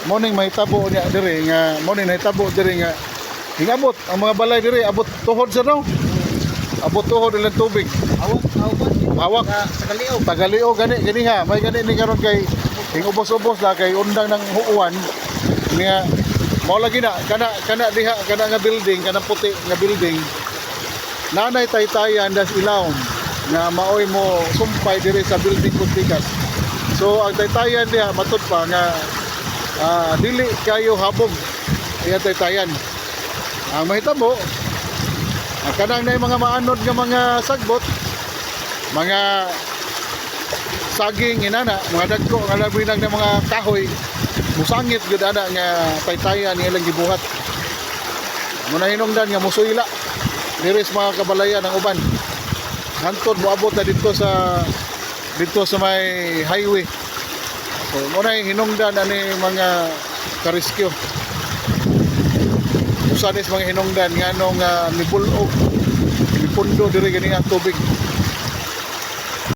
Mo ning mahitabo niya diri nga mo ning nahitabo diri nga hingabot ang mga balay diri, abot tuhod sa, no, abot tuhod ilang tubig. Awak, awak. Hawak. Sa kaliog. Tagalio gani ganiha, may gani ni karon kay hingubos-ubos la kay undang ng huuan niya. Mao lagi na kana kana diha, kana nga building, kana puti nga building, nanay taytayan das ilawom nga maoy mo sumpay diri sa building Kuntikas. So ang taytayan diha, matud pa nga dili kayo habog iya taytayan. Ang mahitabo, ang kanang na mga maanod nga mga sagbot, mga saging inana, mga dagko nga labi ng mga kahoy, musangit gyud ana nga taytayan nga ilang gibuhat. Muna hinungdan nga musuyla diri sa mga kabalayan ang uban hantod moabot na dito sa may highway. So muna hinungdan ani mga ka-rescue, usa ni sa mga hinungdan nganong nibul-og, nipundo diri gani ang tubig.